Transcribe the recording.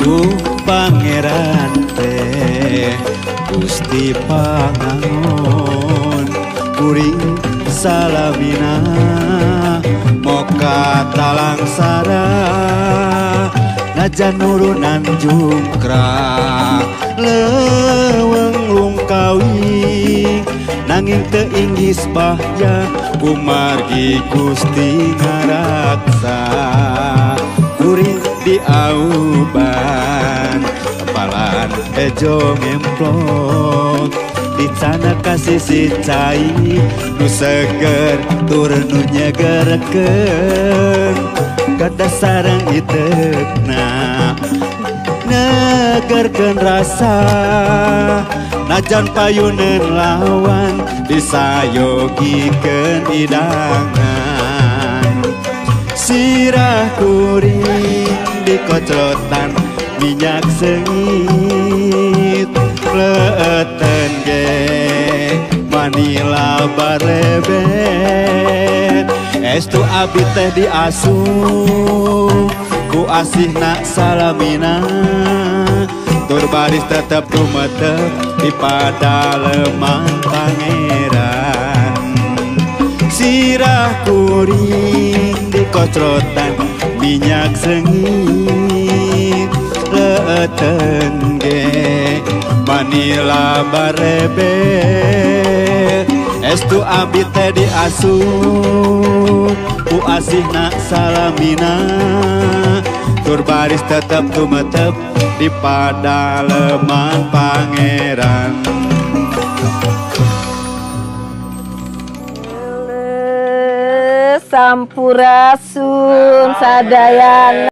Duh Pangeran teh Gusti Pangangon, kuring salamina moka talangsara, najan nurunan jungkrak leuweung lungkawi, nanging teu inggis bahya kumargi Gusti ngaraksa. Kuring diauban tepalan ejo ngemplok, dicana kasih si cai nu seger tur nu nyegerkeun, kada sareng iteukna negerkeun rasa, najan payuneun lawan disayogikeun hidangan. Sirah kuring dikoclotan minyak seungit, leueuten ge manila barebet, estu abi teh diasup ku asihna salamina, tur baris tetep tumetep di padaleman pangeran. Sirah kuring dikoclotan minyak seungit, leueuten ge manila barebet, estu abi teh diasup ku asihna salamina, tur baris tetep tumetep di padaleman pangeran. Sampurasun sadayana.